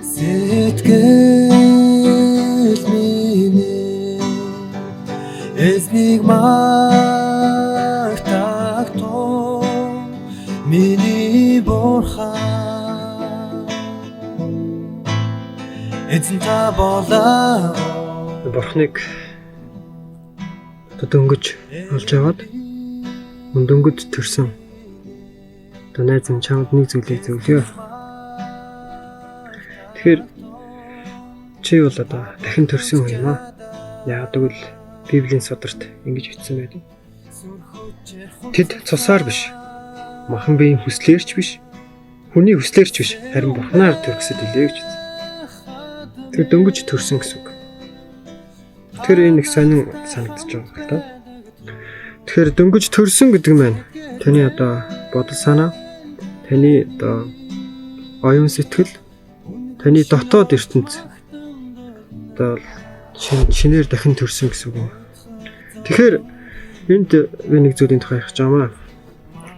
Сэтгэл минь эзнийг мартах тул миний бурхан эзэн та болоо. Бурхныг одоо дөнгөж олж аваад мөн дөнгөж төрсөн одоо найз минь чамд нэг зүйлийг зөвлөё. Тэгэхээр чи бол одоо дахин төрсөн хүн юм аа. Яг гэвэл Библийн сударт ингэж бичсэн байдаг. Тэд цусаар биш, махан биеийн хүслээрч биш, хүний хүслээрч биш, харин Бурхнаар төрөхсөд илээ гэж бичсэн. Тэр дөнгөж төрсөн гэсэн үг. Тэр энэ нэг сонин санагдаж байгаа л да. Тэгэхээр дөнгөж төрсөн гэдэг маань таны одоо бодол санаа, таны одоо оюун сэтгэл, таны дотоод ертөнц одоо шинээр дахин төрсөн гэсэн үг юм. Тэгэхээр энд би нэг зүйлийн тухай ярих гэж байгаа юм.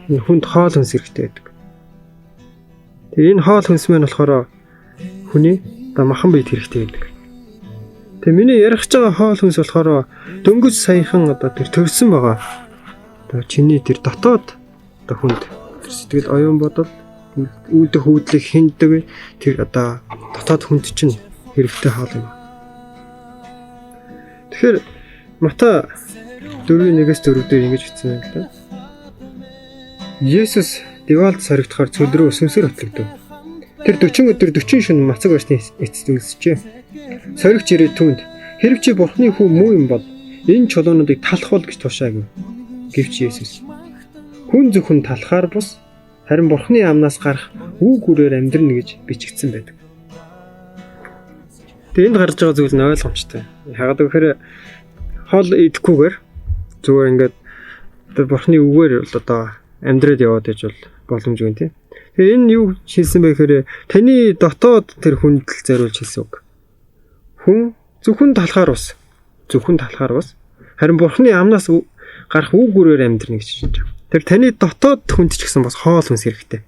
Энэ хүнд хоол хүнс хэрэгтэй байдаг. Тэгээ энэ хоол хүнс маань болохоор хүний одоо махан биед хэрэгтэй байдаг. Тэгээ миний ярих гэж байгаа хоол хүнс болохоор дөнгөж саяхан одоо тэр төрсөн байгаа. Одоо чиний тэр дотоод одоо хүнд тэр сэтгэл оюун бодол үүдэх үүдлийг хиндэг тэр одоо дотоод хүнд чинь хэрэгтэй хоол юм. Тэгэхээр Матай 4:1-ээс 4 дээр ингэж бичсэн байна л да. Есүс Девалд соригдохоор цөл рүү сүнсээр хөтлөгдөв. Тэр 40 өдөр 40 шөнө мацаг барьсны эцэст үлсжээ. Соригч ирээд түүнд хэрв чи Бурхны хүү муу юм бол энэ чулуунуудыг талах бол гэж тушаа гэв. Гэвч Есүс хүн зөвхөн талахаар бус харин Бурхны амнаас гарах үг үрээр амьдрна гэж бичигдсэн байдаг. Тэгээ энд гарч байгаа зүйл нь ойлгомжтой. Яагаад гэхээр хоол идэхгүйгээр зүгээр ингээд одоо Бурхны үгээр бол одоо амьдраад яваад байж бол боломжгүй тийм. Тэгээ энэ юу хэлсэн бэ гэхээр таны дотоод тэр хүндэл зориулж хэлсэн үг. Хүн зөвхөн талахаар ус. Зөвхөн талахаар ус. Харин Бурхны амнаас гарах үг үрээр амьдрна гэж хэлж байгаа. Тэр таны дотоод хүнд ч гэсэн бас хоол хүнс хэрэгтэй.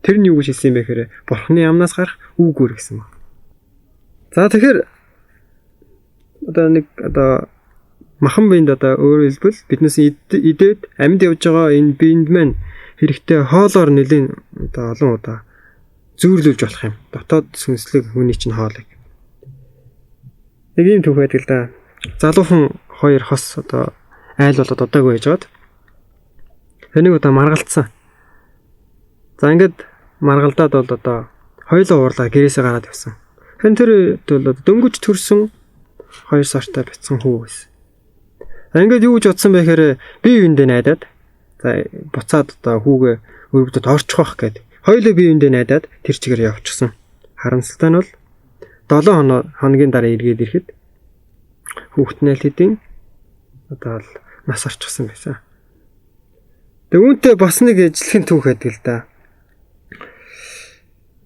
Тэр нь юу гэж хэлсэн бэ гэхээр Бурхны амнаас гарах үг үр гэсэн баг. За тэгэхээр одоо нэг одоо махан биед одоо өөрөөр хэлбэл биднээс идээд амьд явж байгаа энэ биед маань хэрэгтэй хоолоор нэлийн одоо олон удаа зүүрлүүлж болох юм. Дотоод сүнслэг хүний чинь хоолыг. Нэг юм түүх байдаг л да. Залуухан хоёр хос одоо айл болоод удаагүй байжгаад тэнийг одоо маргалдсан. За ингээд маргалдаад бол одоо хоёулаа уурлаа гэрээсээ гараад явсан. Харин тэр бол дөнгөж төрсөн 2 сартай бяцхан хүү байсан. За ингээд юу гэж бодсон бэ гэхээр би юундээ найдаад за буцаад одоо хүүгээ өрөвдөд орчих واخ гэд. Хоёулаа би юундээ найдаад тэр чигээр явчихсан. Харамсалтай нь бол 7 хоногийн дараа эргээд ирэхэд хүүхэд нь аль хэдийн одоо л нас орчихсон байсан. Тэгээ үүнтэй бас нэг ажиллахын түүх байдаг л да.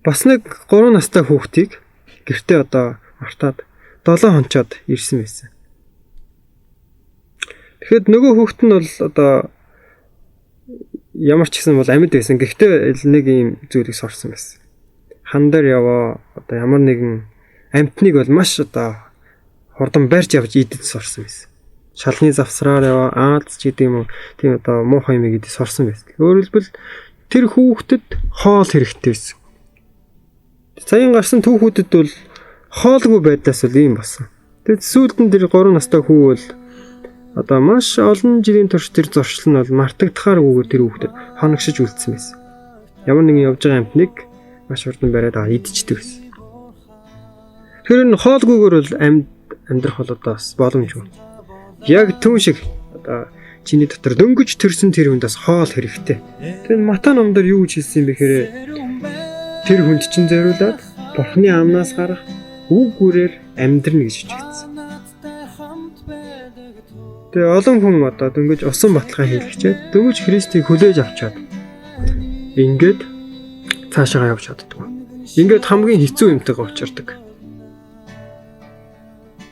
Бас нэг 3 настай хүүхдийг гэртээ одоо мартаад 7 хонцоод ирсэн байсан. Тэгэхэд нөгөө хүүхэд нь бол одоо ямар ч гэсэн бол амьд байсан. Гэхдээ нэг юм зүйлийг сорсон байсан. Хан дээр яваа одоо ямар нэгэн амьтныг бол маш одоо хурдан барьж явж идэж сорсон байсан. Шалны завсраар яваа аалз ч гэдэг юм уу тийм одоо муухай юм идэж сорсон байсан. Өөрөөр хэлбэл тэр хүүхдэд хоол хэрэгтэй байсан. Саяхан гарсан түүхүүдэд бол хоолгүй байдлаас бол ийм болсон. Тэгэд сүүлд нь тэр 3 настай хүү бол одоо маш олон жилийн турш тэр зуршил нь бол мартагдахааргүйгээр тэр хүүхдэд хоногшиж үлдсэн байсан. Ямар нэгэн явж байгаа амьтныг маш хурдан бариад идчихдэг байсан. Тэгэхээр энэ хоолгүйгээр бол амьд амьдрах бол одоо бас боломжгүй. Яг түн шиг одоо чиний дотор дөнгөж төрсөн тэр хүнд бас хоол хэрэгтэй. Тэр Матай номдор юу гэж хэлсэн юм бэ гэхээр тэр хүнд чинь зориулаад Бурхны амнаас гарах үг үрээр амьдрна гэж бичигдсэн. Тэгээ олон хүн одоо дөнгөж усан баталгаа хийлгэчээд дөнгөж Христийг хүлээж авчаад ингээд цаашаа явж чаддгүй. Ингээд хамгийн хэцүү юмтайгаа учирдаг.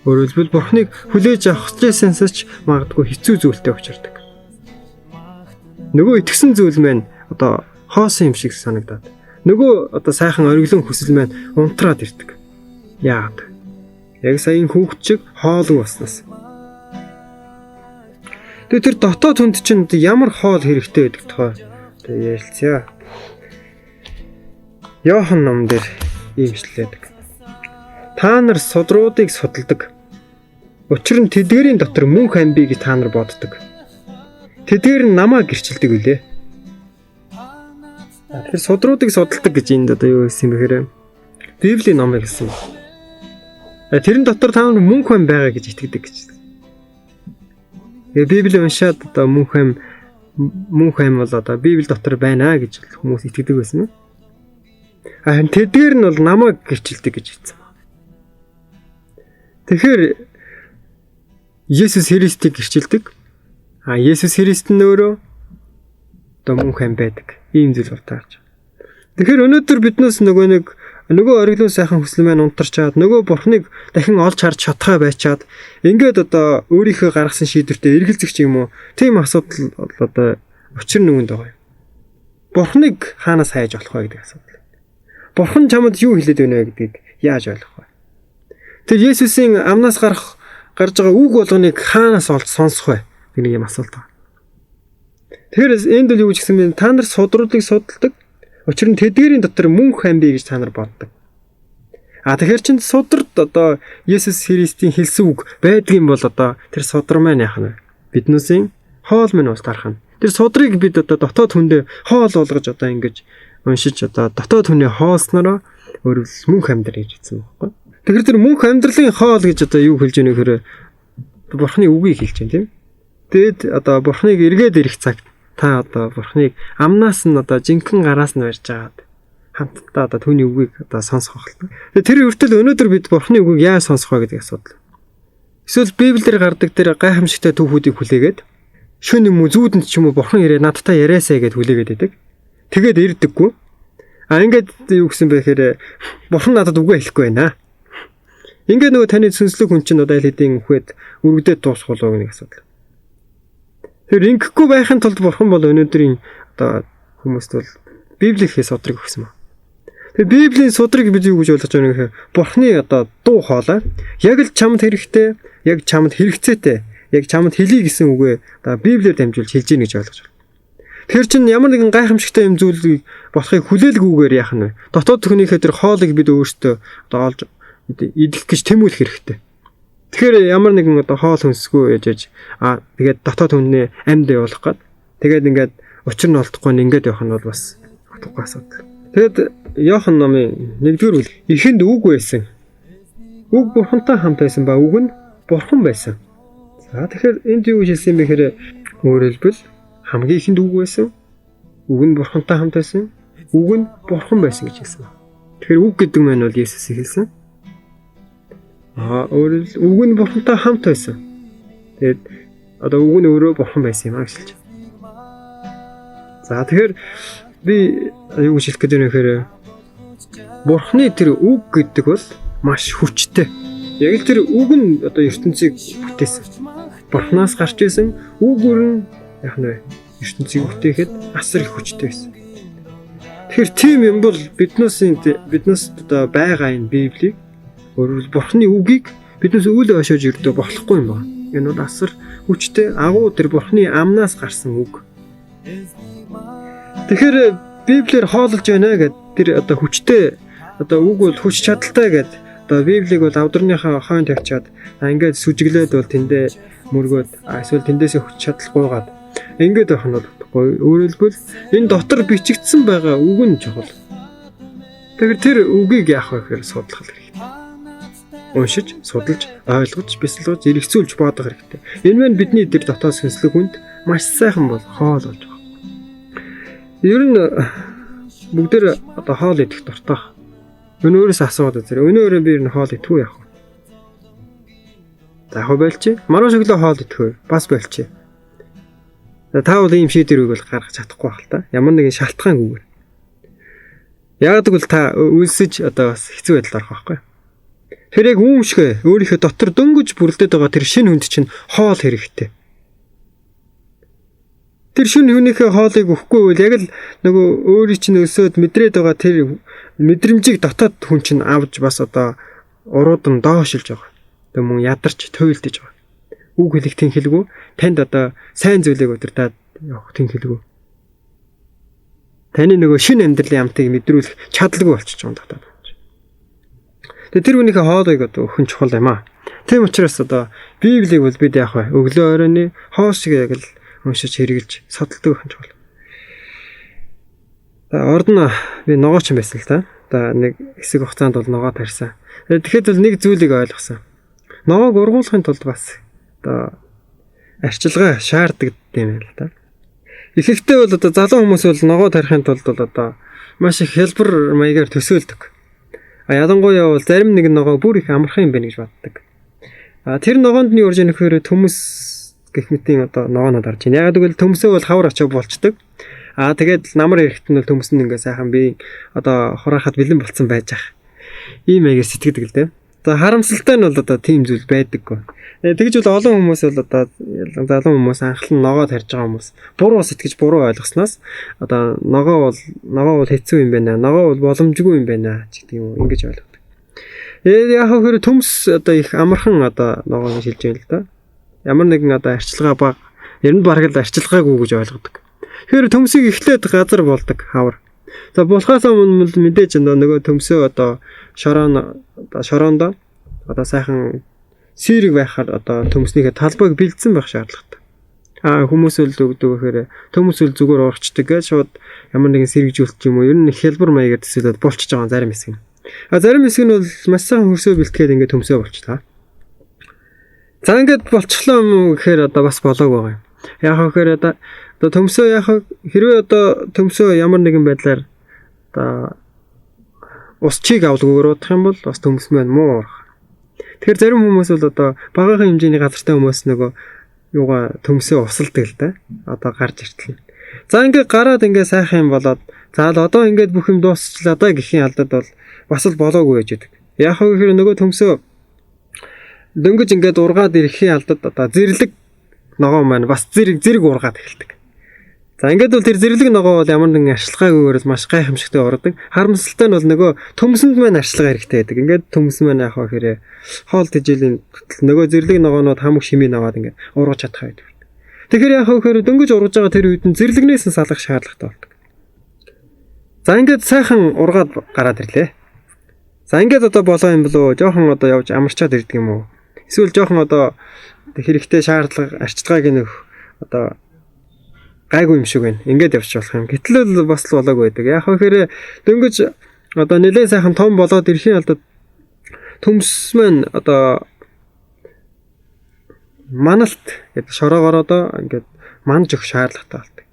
Өөрөөр хэлбэл Бурхныг хүлээж авах гэжсэнээс ч магадгүй хэцүү зүйлтэй учирдаг. Нөгөө итгэсэн зүйл маань одоо хоосон юм шиг санагдаад. Нөгөө одоо сайхан ориглон хүсэл маань унтраад ирдэг. Яагаад? Яг сая энэ хүүхд шиг хоолгүй болсноос. Тэгээ тэр дотоод хүнд чинь ямар хоол хэрэгтэй байдаг тухай тэгээ ярилцъя. Иохан ном дээр ийм ишлэлдэг. Та нар судруудыг судалдаг. Учир нь тэдгэрийн дотор мөнх ам бий гэж та нар боддог. Тэдгээр нь намайг гэрчилдэг үлээ. Тэгэхээр судруудыг судалдаг гэж энд одоо юу гэсэн юм бэхээр Библийн номыг хэлсэн. Тэрэн дотор та нар мөнх ам байгаа гэж итгэдэг гэж. Тэгээ Библийг уншаад одоо мөнх ам бол одоо Библи дотор байна гэж хүмүүс итгэдэг байсан юм. Харин тэдгээр нь бол намайг гэрчилдэг гэж хэлсэн. Тэгэхээр Есүс Христийг гэрчилдэг. Есүс Христ нь өөрөө одоо мөнх ам байдаг. Ийм зүйл бол таарч. Тэгэхээр өнөөдөр биднээс нөгөө ориглон сайхан хүсэл маань унтарчаад нөгөө бурхныг дахин олж харж чадхаа байчаад ингээд одоо өөрийнхөө гаргасан шийдвэртээ эргэлзэх ч юм уу тийм асуудал одоо учир нүгэнд байгаа юм. Бурхныг хаанаас хайж олох вэ гэдэг асуудал. Бурхан чамд юу хэлээд байна вэ гэдгийг яаж ойлгох вэ? Тэр Есүсийн амнаас гарч байгаа үг болгоныг хаанаас олж сонсох вэ гэдэг нэг юм асуулт байна. Тэгэхээр энд л юу гэж хэлсэн бэ? Та нар судруудыг судалдаг. Учир нь тэдгээрийн дотор мөнх ам бий гэж та нар боддог. Тэгэхээр чин судрд одоо Есүс Христийн хэлсэн үг байдгийн бол одоо тэр судар маань яах нь вэ? Биднээсийн хоол минь бол тарах нь. Тэр судрыг бид одоо дотоод хүндээ хоол болгож одоо ингэж уншиж одоо дотоод хүний хоолснороо өөрөөр мөнх амьдрал гэж хэлсэн байхгүй. Тэгэхээр тэр мөнх амьдралын хоол гэж одоо юу хэлж байгаа нөхөр Бурхны үгийг хэлж байна тийм. Тэгэд одоо Бурхныг эргээд ирэх цагт та одоо Бурхныг амнаас нь одоо жинхэнэ гараас нь барьж агаад хамтдаа одоо түүний үгийг одоо сонсох байх л. Тэгээ тэр хүртэл өнөөдөр бид Бурхны үгийг яаж сонсох вэ гэдэг асуудал. Эсвэл Библиэр гардаг тэр гайхамшигтай түүхүүдийг хүлээгээд шөн юм уу зүүдэнд ч юм уу Бурхан ирээ надтай яриасай гэд хүлээгээд байдаг. Тэгээд ирдэггүй. Ингээд юу гэсэн бэ гэхээр Бурхан надад үгээ хэлэхгүй байна. Ингээд нөгөө таны сүнслэг хүн чинь одоо аль хэдийн үхээд үргэлдээд дуусах болов гэх нэг асуудал. Тэр ингэхгүй байхын тулд Бурхан бол өнөөдрийн одоо хүмүүст бол Библийн судрыг өгсөн ба. Тэгээ Библийн судрыг бид юу гэж ойлгож байгаа юм гэхээр Бурханы одоо дуу хоолой яг л чамд хэрэгтэй, яг чамд хэрэгцээтэй, яг чамд хэлье гэсэн үгээ одоо Библиэр дамжуулж хэлж гин гэж ойлгож байна. Тэр чинь ямар нэгэн гайхамшигтай юм зүйлийг болохыг хүлээлгүйгээр яах нь вэ? Дотоод хүнийхээ тэр хоолыг бид өөрсдөө одоо олж идэх гэж тэмүүлэх хэрэгтэй. Тэгэхээр ямар нэгэн одоо хоол хүнсгүй яж тэгээд дотоод хүнээ амьд явуулах гад тэгээд ингээд учир нь олдохгүй нь ингээд явах нь бол бас утгагүй асуудал. Тэгээд Иохан номын 1-р бүлэг эхэнд үг байсан. Үг Бурхантай хамт байсан ба үг нь Бурхан байсан. За тэгэхээр энд юу гэж хэлсэн бэ гэхээр өөрөөр хэлбэл хамгийн ихэнд үг байсан. Үг нь Бурхантай хамт байсан. Үг нь Бурхан байсан гэж хэлсэн. Тэгэхээр үг гэдэг маань бол Есүсийг хэлсэн. Өөрөөр хэлбэл үг нь Бурхантай хамт байсан. Тэгээд одоо үг нь өөрөө Бурхан байсан юм а гэж хэлж. За тэгэхээр би юу гэж хэлэх гээд байна вэ гэхээр Бурханы тэр үг гэдэг бол маш хүчтэй. Яг л тэр үг нь одоо ертөнцийг бүтээсэн. Бурханаас гарч исэн үг үр нь яг нь вэ? ертөнцийг бүтээхэд асар их хүчтэй байсан. Тэгэхээр тийм юм бол биднээс одоо байгаа энэ Библийг өөрөөр Бурханы үгийг биднээс үл ойшоож ирдэ болохгүй юм байна. Энэ бол асар хүчтэй агуу тэр Бурханы амнаас гарсан үг. Тэгэхээр Библиэр хоололж байна гэд тэр одоо хүчтэй одоо үг бол хүч чадалтай гэд одоо Библийг бол авдрынхаа хойно тавьчаад ингээд сүжиглээд бол тэндээ мөргөөд эсвэл тэндээсээ хүч чадал гуйгаад ингээд байх нь бол утгагүй. Өөрөөр хэлбэл энэ дотор бичигдсэн байгаа үг нь чухал. Тэгэхээр тэр үгийг яах вэ гэхээр судлах хэрэгтэй. Уншиж, судалж, ойлгож, бясалгаж, эргэцүүлж бодох хэрэгтэй. Энэ маань бидний тэр дотоод сүнслэг хүнд маш сайхан бол хоол болж байгаа. Ер нь бүгдээр одоо хоол идэх дуртай. Өнөөрөөс асууад үзээрэй. Өнөөрөө би ер нь хоол идэхгүй яах вэ? За яг болчих. Маргааш өглөө хоол идэх үү? Бас болчих. За та бол ийм шийдвэрийг бол гаргах чадахгүй байх л та. Ямар нэгэн шалтгаангүйгээр. Яг гэвэл та үлсэж одоо бас хэцүү байдалд орох байхгүй. Тэр яг үүмшгэ өөрийнхөө дотор дөнгөж бүрлдээд байгаа тэр шинэ хүнд чинь хоол хэрэгтэй. Тэр шинэ хүнийхээ хоолыг өгөхгүй бол яг л нөгөө өөрийн чинь өсөөд мэдрээд байгаа тэр мэдрэмжийг дотоод хүн чинь авч бас одоо урууд нь доошилж байгаа. Тэгээ мөн ядарч туйлдэж байгаа. Үг хэлэх тэнхэлгүй, танд одоо сайн зүйлийг удирдаад явах тэнхэлгүй. Таны нөгөө шин амьдралын амтыг мэдрүүлэх чадалгүй болчихж байгаа юм дотоод. Тэгээ тэр хүнийхээ хоолойг одоо өгөх нь чухал юм аа. Тийм учраас одоо Библийг бол бид яах вэ? Өглөө оройн хоол шиг яг л уншиж хэрэгжилж судалдаг байх нь чухал. За урд нь би ногооч юм байсан л та. Одоо нэг хэсэг хугацаанд бол ногоо тарьсан. Тэгэхэд бол нэг зүйлийг ойлгосон. Ногоог ургуулахын тулд бас одоо арчилгаа шаарддаг юм байна л та. Ихэнхдээ бол одоо залуу хүмүүс бол ногоо тарихын тулд бол одоо маш их хялбар маягаар төсөөлдөг. А ялангуяа бол зарим нэг ногоо бүр их амархан юм байна гэж боддог. А тэр ногоонд нь юу орж ирэх вэ? Төмөс гэх мэтийн одоо ногоонод орж ийн. Яг гэвэл төмсөө бол хавар очоо болчдөг. А тэгээд намар эрэхт нь бол төмөс нь ингээ сайхан би одоо хураахад бэлэн болцсон байж ах. Ийм маягаар сэтгэдэг л дээ. За харамсалтай нь бол одоо тийм зүйл байдаггүй. Тэгж бол олон хүмүүс бол одоо залуу хүмүүс анхлан ногоо тарьж байгаа хүмүүс буруу сэтгэж буруу ойлгосноос одоо ногоо бол хэцүү юм байна. Ногоо бол боломжгүй юм байна ч гэдэг юм уу ингэж ойлгодог. Яг хөө төмс одоо их амархан одоо ногоог шилж байна л да. Ямар нэгэн одоо арчилгаа баг ер нь бараг л арчилгаагүй гэж ойлгодог. Тэгэхээр төмсийг эхлээд газар болдог хавар. За болохоос өмнө мэдээж нөгөө төмсөө одоо шорон одоо шороондоо одоо сайхан сэрэг байхаар одоо төмснийхээ талбайг бэлдсэн байх шаардлагатай. А хүмүүс л өгдөг гэхээр төмс үл зүгээр урагчдаг гэж шууд ямар нэгэн сэрэгжүүлэлт юм уу ер нь хялбар маягаар төсөөлөд болчихж байгаа зарим хэсэг нь. А зарим хэсэг нь бол маш сайхан хөрсөө бэлтгээд ингээд төмсөө болчихлаа. За ингээд болчихлоо юм уу гэхээр одоо бас болоог байгаа юм. Яг гэхээр одоо төмсөө яг хэрвээ одоо төмсөө ямар нэгэн байдлаар одоо ус чиг авалгүйгээр удах юм бол бас төмс маань муу урах. Тэгэхээр зарим хүмүүс бол одоо багахан хэмжээний газартай хүмүүс нөгөө юугаа төмсөө усалдаг л да. Одоо гарч иртэл. За ингээд гараад ингээд сайхан юм болоод за л одоо ингээд бүх юм дуусчлаа да гэхийн алдад бол бас л болоогүй байж идэг. Яг гэхээр нөгөө төмсөө дөнгөж ингээд ургаад ирэхийн алдад одоо зэрлэг ногоо маань бас зэрэг ургаад эхэлдэг. За ингээд бол тэр зэрлэг ногоо бол ямар нэгэн арчилгаагүйгээр маш гайхамшигтай ордог. Харамсалтай нь бол нөгөө төмсөнд маань арчилгаа хэрэгтэй байдаг. Ингээд төмсөн маань яах вэ гэхээр хоол тэжээлийн нөгөө зэрлэг ногоонууд хамаг шимийг аваад ингээд ургаж чадах байдаг. Тэгэхээр яах вэ гэхээр дөнгөж ургаж байгаа тэр үед нь зэрлэгнээс нь салах шаардлагатай болдог. За ингээд сайхан ургаад гараад ирлээ. За ингээд одоо болоо юм болоо жоохон одоо явж амарчаад ирдэг юм уу? Эсвэл жоохон одоо хэрэгтэй шаардлага арчилгааг нөх одоо гайгүй юм шиг байна. Ингээд явчих болох юм. Гэтэл л бас л болоогүй байдаг. Яг гэхээр дөнгөж одоо нэлээд сайхан том болоод ирэхийн алдад төмс маань одоо маналт гэдэг шороогоор одоо ингээд манж өгөх шаардлагатай болдог.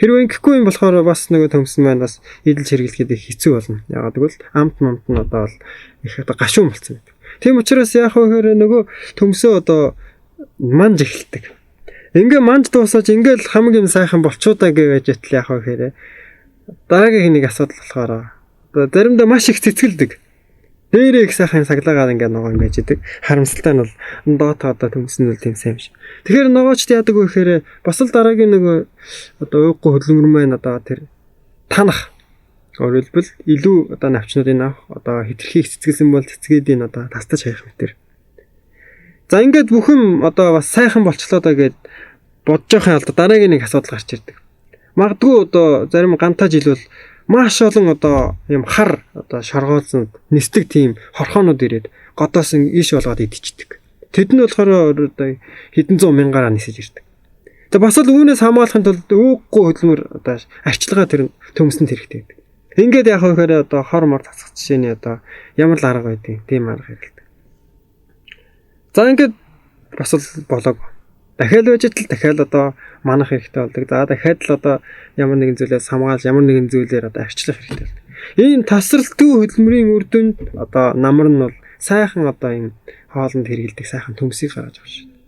Хэрвээ ингэхгүй юм болохоор бас нөгөө төмс маань бас эдэлж хэрэглэхэд их хэцүү болно. Яагаад гэвэл амт мамт нь одоо бол их одоо гашуун болсон байдаг. Тийм учраас яг гэхээр нөгөө төмсөө одоо манж эхэлдэг. Ингээ манж дуусаач ингээл хамаг юм сайхан болчуудаа гэж байтал яах вэ гэхээр дараагийн нэг асуудал болохоор одоо заримдаа маш их цэцгэлдэг. Дээрээ их сайхан саглаагаар ингээ ногоо юм байж идэг. Харамсалтай нь бол доод одоо төмс нь бол тийм сайн биш. Тэгэхээр ногоочд яадаг вэ гэхээр бас л дараагийн нөгөө одоо ууггүй хөдөлмөр маань одоо тэр танах өөрөлдвөл илүү одоо навчнуудыг авах одоо хитрхийг цэцгэлсэн бол цэцгээд энэ одоо тастаж хаях мэтэр. За ингээд бүх юм одоо бас сайхан болчлоо даа гэд бодож байхын алдаа дараагийн нэг асуудал гарч ирдэг. Магадгүй одоо зарим гантаа жил бол маш олон одоо юм хар одоо шоргоолсон нисдэг тийм хорхоонууд ирээд годоос иш болгоод идчихдэг. Тэд нь болохоор одоо хэдэн зуун мянгаараа нисэж ирдэг. Тэгээ бас л үүнээс хамгаалахын тулд ууггүй хөдөлмөр одоо арчилгаа тэр төмсөнд хэрэгтэй байдаг. Ингээд яг гэхээр одоо хор мор цацах жишээний одоо ямар л арга байдгийг тийм арга хэрэглэдэг. За ингээд бас л болоог. Дахиад байж итл дахиад одоо манах хэрэгтэй болдог. За дахиад л одоо ямар нэгэн зүйлээс хамгаалж ямар нэгэн зүйлээр одоо арчлах хэрэгтэй болдог. Энэ тасралтгүй хөдөлмөрийн үр дүнд одоо намар нь бол сайхан одоо энэ хоолнд хэрэгэлдэг сайхан төмсийг гаргаж авч байна.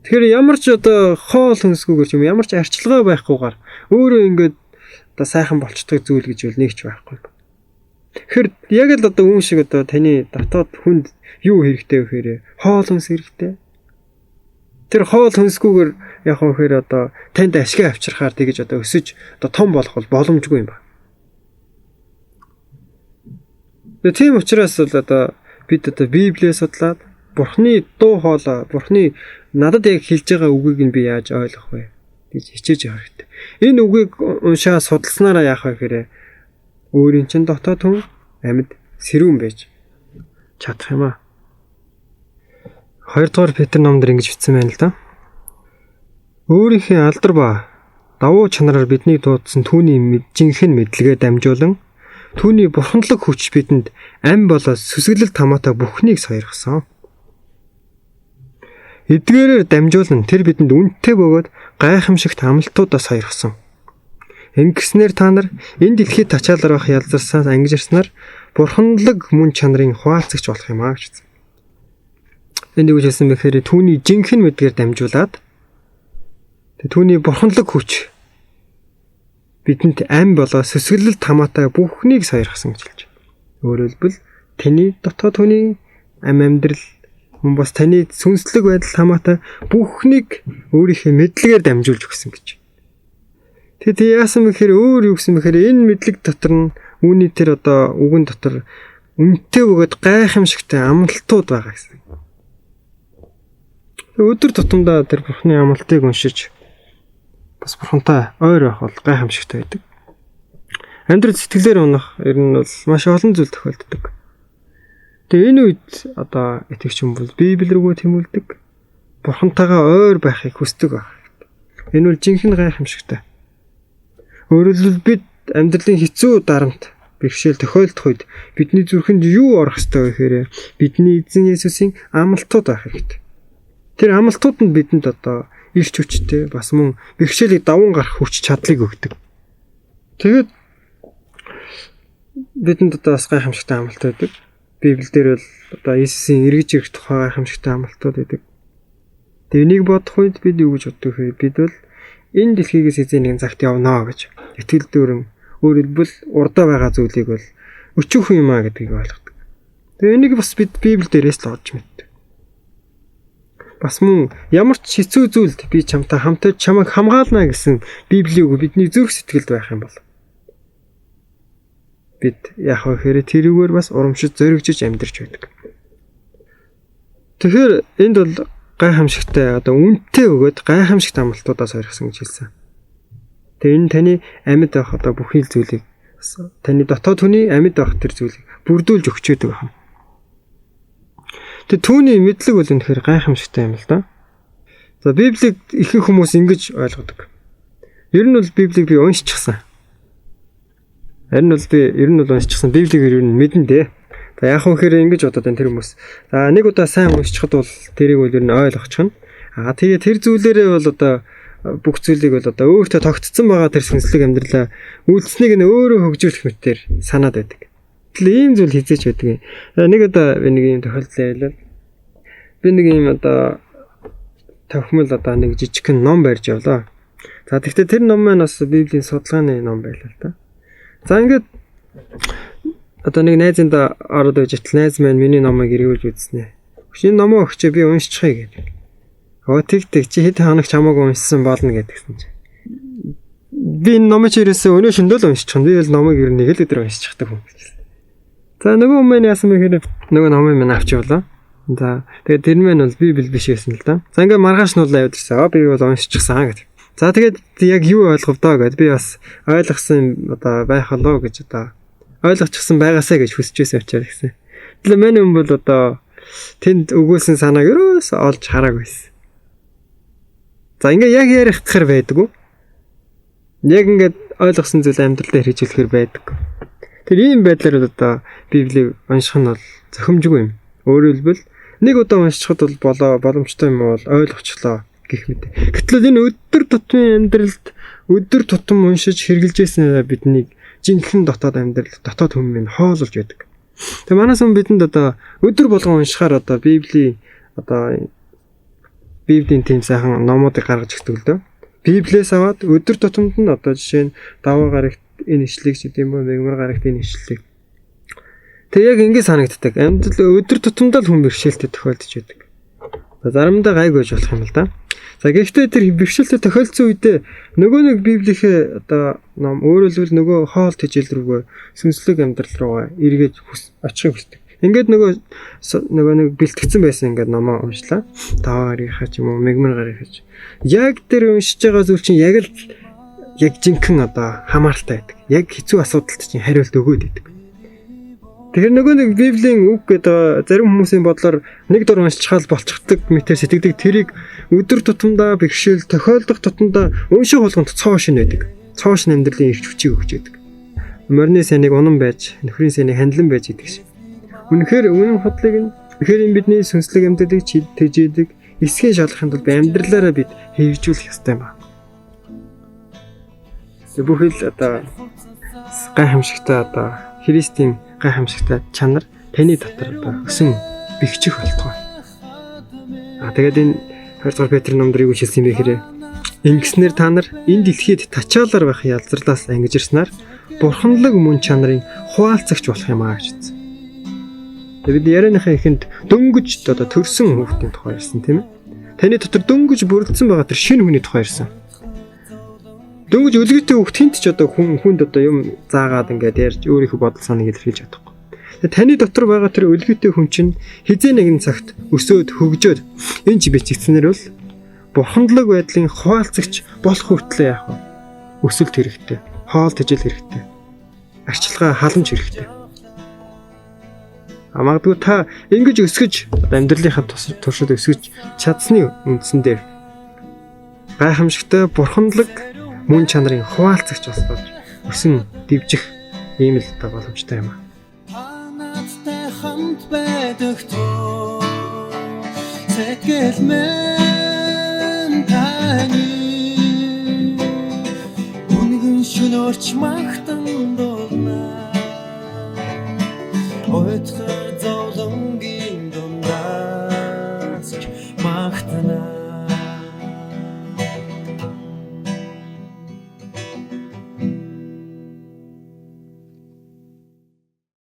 Тэгэхээр ямар ч одоо хоол хүнсгүйгээр ч юм ямар ч арчилгаа байхгүйгээр өөрөө ингээд одоо сайхан болчдөг зүйл гэж бол нэг ч байхгүй. Тэгэхээр яг л одоо үүн шиг одоо таны дотоод хүнд юу хэрэгтэй вэ гэхээр хоол хүнс хэрэгтэй. Тэр хоол хүнсгүйгээр яг хөө гэхээр одоо танд ашиг авчрахаар тэгэж одоо өсөж одоо том болох бол боломжгүй юм байна. Тэгээ тийм учраас бол одоо бид одоо Библиэ судлаад Бурхны дуу хоолой, Бурхны надад яг хэлж байгаа үгийг нь би яаж ойлгох вэ гэж хичээж явах хэрэгтэй. Энэ үгийг уншаа судалснараа яах вэ гэхээр өөрийн чинь дотоод хүн амьд сэрүүн байж чадах юм аа. 2 дугаар Петр номдэр ингэж бичсэн байна л да. Өөрийнхөө алдар ба давуу чанараар биднийг дуудсан түүний жинхэнэ мэдлэгээр дамжуулан түүний бурханлаг хүч бидэнд ам болоод сүсгэлэл тамаатай бүхнийг сойрхсон. Эдгээрээр дамжуулан тэр бидэнд үнэтэй бөгөөд гайхамшигт амлалтуудаа сойрхсон. Ингэснээр та нар энэ дэлхийд тачаалаар байх ялзарсаас ангижирснаар бурханлаг мөн чанарын хуваалцагч болох юм аа гэж. Энд юу гэж хэлсэн бэ гэхээр түүний жинхэнэ мэдгээр дамжуулаад түүний бурханлаг хүч бидэнд ам болоо сүсгэлэл тамаатай бүхнийг сойрхсон гэж хэлж байна. Өөрөөр хэлбэл таны дотоод хүний ам амьдрал мөн бас таны сүнслэг байдал хамаатай бүхнийг өөрийнхөө мэдлэгээр дамжуулж өгсөн гэж. Тэгээд яасан бэхээр өөр юу гэсэн бэхээр энэ мэдлэг дотор нь үүний тэр одоо үгэн дотор үнэтэй бөгөөд гайхамшигтай амлалтууд байгаа гэсэн. Өдөр тутамдаа тэр Бурхны амлалтыг уншиж бас Бурхантай ойр байх бол гайхамшигтай байдаг. Амьдрал сэтгэлээр унах ер нь бол маш олон зүйл тохиолддог. Тэгээ энэ үед одоо итгэгч хүн бол Библи рүүгээ тэмүүлдэг. Бурхантайгаа ойр байхыг хүсдэг байх. Энэ бол жинхэнэ гайхамшигтай. Өөрөөр хэлбэл бид амьдралын хэцүү дарамт бэрхшээл тохиолдох үед бидний зүрхэнд юу орох ёстой вэ гэхээр бидний эзэн Есүсийн амлалтууд байх хэрэгтэй. Тэр амлалтууд нь бидэнд одоо илч хүчтэй бас мөн бэрхшээлийг даван гарах хүч чадлыг өгдөг. Тэгээд бидэнд одоо бас гайхамшигтай амлалт байдаг. Библиэлд бол одоо Иесусийн эргэж ирэх тухай гайхамшигтай амлалтууд байдаг. Тэгээ энийг бодох үед бид юу гэж боддог вэ? Бид бол энэ дэлхийгээс эзэн нэгэн цагт явнаа гэж итгэл дүүрэн өөрөөр хэлбэл урдаа байгаа зүйлийг бол өчүүхэн юм а гэдгийг ойлгодог. Тэгээ энийг бас бид Библи дээрээс л олж мэддэг. Бас мөн ямар ч хэцүү зүйлд би чамтай хамтаж чамайг хамгаална гэсэн Библийн үг бидний зүрх сэтгэлд байх юм бол бид яах вэ гэхээр тэрүүгээр бас урамшиж зоригжиж амьдарч байдаг. Тэгэхээр энд бол гайхамшигтай одоо үнэтэй өгөөд гайхамшигт амлалтуудаа сойрхсон гэж хэлсэн. Тэгээ энэ таны амьд байх одоо бүхий л зүйлийг таны дотоод хүний амьд байх тэр зүйлийг бүрдүүлж өгч өгдөг байна. Тэгээ түүний мэдлэг бол үнэхээр гайхамшигтай юм л да. За Библийг ихэнх хүмүүс ингэж ойлгодог. Ер нь бол Библийг би уншчихсан. Харин бол би ер нь бол уншчихсан. Библийг ер нь мэднэ дээ. За яг хөө хэрэг ингэж бодоод байна тэр хүмүүс. За нэг удаа сайн уншчихад бол тэрийг бол ер нь ойлгочихно. Аа тэгээ тэр зүйлээрээ бол одоо бүх зүйлийг бол одоо өөртөө тогтцсон байгаа тэр сүнслэг амьдралаа үйлдэлснийг нь өөрөө хөгжүүлэх мэтээр санаад байдаг. Тэгэл ийм зүйл хизээч байдаг юм. Нэг удаа би нэг ийм тохиолдол ярьлаа. Би нэг ийм одоо тохимол одоо нэг жижигхэн ном барьж явлаа. За тэгвэл тэр ном маань бас Библийн судалгааны ном байлаа л да. За ингээд одоо нэг найзынд ороод байж атал найз маань миний номыг эргүүлж үзснэ. Энэ номоо өгчөө би уншчихъя гэдэг. Өө тэг тэг чи хэд хоног чамаагүй уншсан болно гэдгсэн чи. Би энэ номыг чи ерөөсөө өнөө шөндөө л уншчихна. Би бол номыг ер нь нэг л өдөр уншчихдаг хүн гэж. За нөгөө хүн маань яасан бэ гэхээр нөгөө номыг минь авч явлаа. За тэгээд тэр маань бол Библи биш байсан л да. За ингээд маргааш нь бол яваад ирсэн. Аа би бол уншчихсан гэдэг. За тэгээд яг юу ойлгов доо гэд би бас ойлгосон одоо байх болоо гэж одоо ойлгочихсон байгаасаа гэж хүсэж байсан учраас гэсэн. Тэгэхээр миний хүн бол одоо тэнд өгүүлсэн санааг ерөөс олж хараагүй байсан. За ингээ яг ярих гэхэр байдаггүй. Яг ингээд ойлгосон зүйл амьдрал дээр хэрэгжүүлэхэр байдаг. Тэр ийм байдлаар одоо Библийг унших нь бол зохимжгүй юм. Өөрөөр хэлбэл нэг удаа уншчихад бол болоо боломжтой юм бол ойлгочлоо гэх мэт. Гэтэл энэ өдөр тутмын амьдралд өдөр тутам уншиж хэрэгжилжсэн биднийг жинхэнэ дотоод амьдрал, дотоод хүмүүс хоололж байдаг. Тэгээ манаас хүн бидэнд одоо өдөр болгон уншихаар одоо Библийн одоо Библийн тийм сайхан номуудыг гаргаж өгдөг л дөө. Библиэс аваад өдөр тутамд нь одоо жишээ нь даваа гарагт энэ ишлэгийг ч гэдэм бөө мегмар гарагт энэ ишлэгийг. Тэгээ яг ингэ санагддаг. Амьдрал өдөр тутамдаа л хүн бэрхшээлтэй тохиолдож байдаг. Заримдаа гайгүй байж болох юм л да. За гэхдээ тэр бэрхшээлтэй тохиолдсон үедээ нөгөө нэг Библийнхээ одоо ном өөрөөр хэлбэл нөгөө хоол тэжээл рүүгээ сүнслэг амьдрал руугаа эргэж очихыг хүсдэг. Ингээд нөгөө нэг бэлтгэцэн байсан ингээд номоо уншлаа. 5 гарийнхаа ч юм уу мегмар гарийнхаа ч. Яг тэр уншиж байгаа зүйл чинь яг л яг жинхэнэ одоо хамааралтай байдаг. Яг хэцүү асуудалд чинь хариулт өгөөд байдаг. Тэгэхээр нөгөө нэг Библийн үг гэдэг зарим хүмүүсийн бодлоор нэг дор уншчихаал болчихдог мэтэр сэтгэдэг тэрийг өдөр тутамдаа бэрхшээл тохиолдох тутамдаа унших болгонд цоо шин байдаг. Цоо шин амьдралын эрч хүчийг өгч байдаг. Морины сайныг унан байж, нөхрийн сайныг хандлан байж гэдэг шиг. Үнэхээр үнэн худлыг нь үнэхээр энэ бидний сүнслэг амьдралыг тэжээдэг, эсхийг шалгахын тулд амьдралаараа бид хэрэгжүүлэх ёстой юм байна. Бүхэл одоо гайхамшигтай одоо Христийн гайхамшигтай чанар таны дотор одоо өсөн бэхжих болтугай. А тэгээд энэ 2 дугаар Петр номдор юу гэж хэлсэн бэ гэхээр ингэснээр та нар энэ дэлхийд тачаалаар байх ялзарлаас ангижирснаар бурханлаг мөн чанарын хуваалцагч болох юм аа гэж хэлсэн. Тэгээд бид ярианыхаа эхэнд дөнгөж одоо төрсөн хүүхдийн тухай ярьсан тийм ээ. Таны дотор дөнгөж бүрэлдсэн байгаа тэр шинэ хүний тухай ярьсан. Дөнгөж өлгийтэй хүүхд хинт ч одоо хүнд одоо юм заагаад ингээд ярьж өөрийнхөө бодол санааг илэрхийлж чадахгүй. Тэгээд таны дотор байгаа тэр өлгийтэй хүн чинь хизээ нэгэн цагт өсөөд хөгжөөд энэ ч бичигдсэнээр бол бурхандлаг байдлын хуваалцагч болох хүртлээр яах вэ? Өсөлт хэрэгтэй, хоол тэжээл хэрэгтэй, арчилгаа халамж хэрэгтэй. Магадгүй та ингэж өсгөж амьдралынхаа туршид өсгөж чадсны үндсэн дээр гайхамшигтай бурхандлаг мөн чанарын хуваалцагч болж өсөн дэвжих ийм л одоо боломжтой юм аа. Та надтай хамт байдаг тул сэтгэл минь таны үнэн шөнөөрч магтан дуулна. Уйтгар зовлонгийн дундаас ч магтана.